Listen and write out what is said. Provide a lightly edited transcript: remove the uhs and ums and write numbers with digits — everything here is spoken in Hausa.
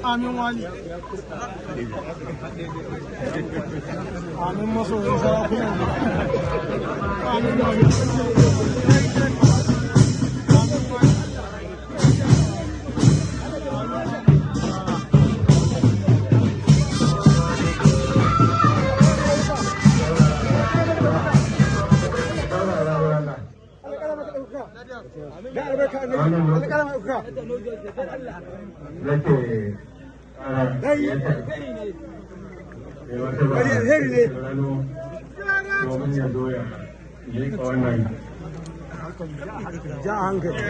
Amin wali. Amin masoyin sarakuna. Amin wali. Amin wali. Domin ya zo ya miƙa wannan Ja hankali.